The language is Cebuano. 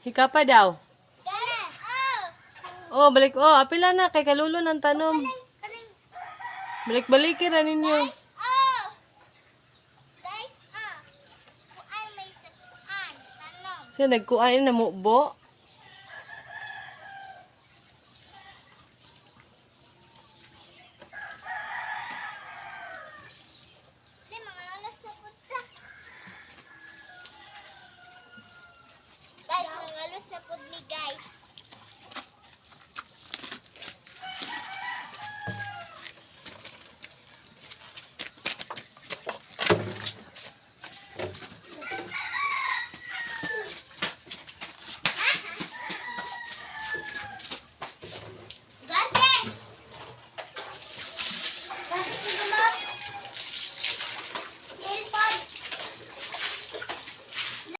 Hikapa daw. Guys, oh. Oh, balik. Oh, apila na kay kalulo ng tanom. Kaning Balik-balik ra ninyo. Guys, oh. Guys, oh. Kuan may sa kuan. Tanom. Siya nagkuan na mubo.